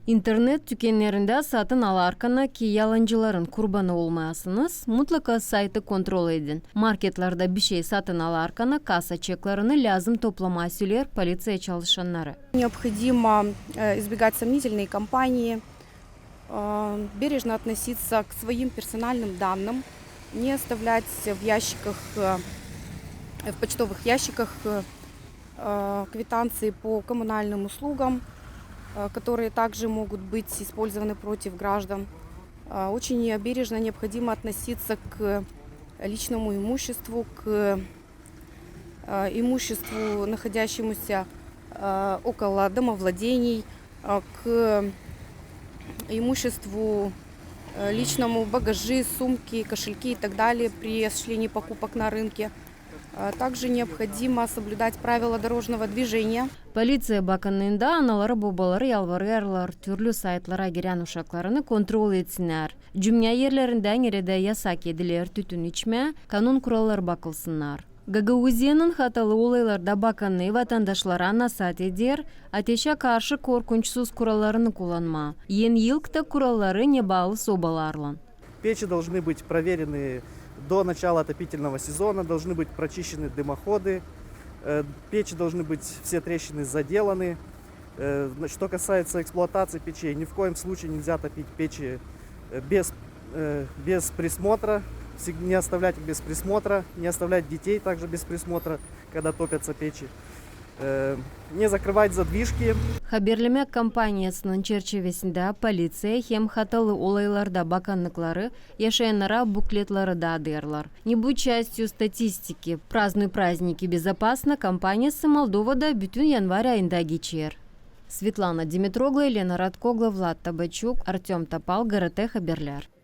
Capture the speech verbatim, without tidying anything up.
İnternet tükännerindä satın alarkana, ki yalancıların kurbanı olmayasınız, mutlaka saytı kontrol edin. Marketlerdä bişey satın alarkana kasa çeklerini lääzım toplamaa söleer poliţiya çalışannarı. Необходимо, э, избегать сомнительной компании, э, бережно относиться к своим персональным данным, не оставлять в ящиках, э, в почтовых ящиках, э, э, квитанции по коммунальным услугам, э, которые также могут быть использованы против граждан. Э, очень бережно необходимо относиться к личному имуществу, к, э, имуществу, находящемуся, э, около домовладений, э, к имуществу, э, личному, багажи, сумки, кошельки и так далее при осуществлении покупок на рынке. Э, также необходимо соблюдать правила дорожного движения. Poliţiya bakınnıında anaları-bobaları yalvarêrlar türlü saytlara girän uşaklarını kontrol etsinnär. Cümnä erlerindä, neredä yasak ediler tütün içmää, kanun-kuralları bakılsınnar. Gagauziyanın hatalı olaylarda bakannıı vatandaşlara nasaat eder ateşä karşı korkunçsuz kurallarını kullanmaa, en ilk tä kuralları nebaalı sobalarlan. Печи должны быть проверены до начала отопительного сезона, должны быть прочищены дымоходы, э, печи должны быть все трещины заделаны. Э, значит, что касается эксплуатации печей, ни в коем случае нельзя топить печи, э, без, э, без присмотра, всег-, не оставлять их без присмотра, не оставлять детей также без присмотра, когда топятся печи. Э, не закрывать задвижки. Haberlemäk kampaniyasının çerçivesindä poliţiya hem hatalı olaylarda bakannıkları yaşayannara bukletleri daadêrlar. Не будь частью статистики, празднуй праздники безопасно kampaniyası Moldovada bütün yanvar ayında geçer. Svetlana Dimitroglu, Elena Radkoglu, Vlad Tabaçuk, Artöm Topal, GRT Haberlär.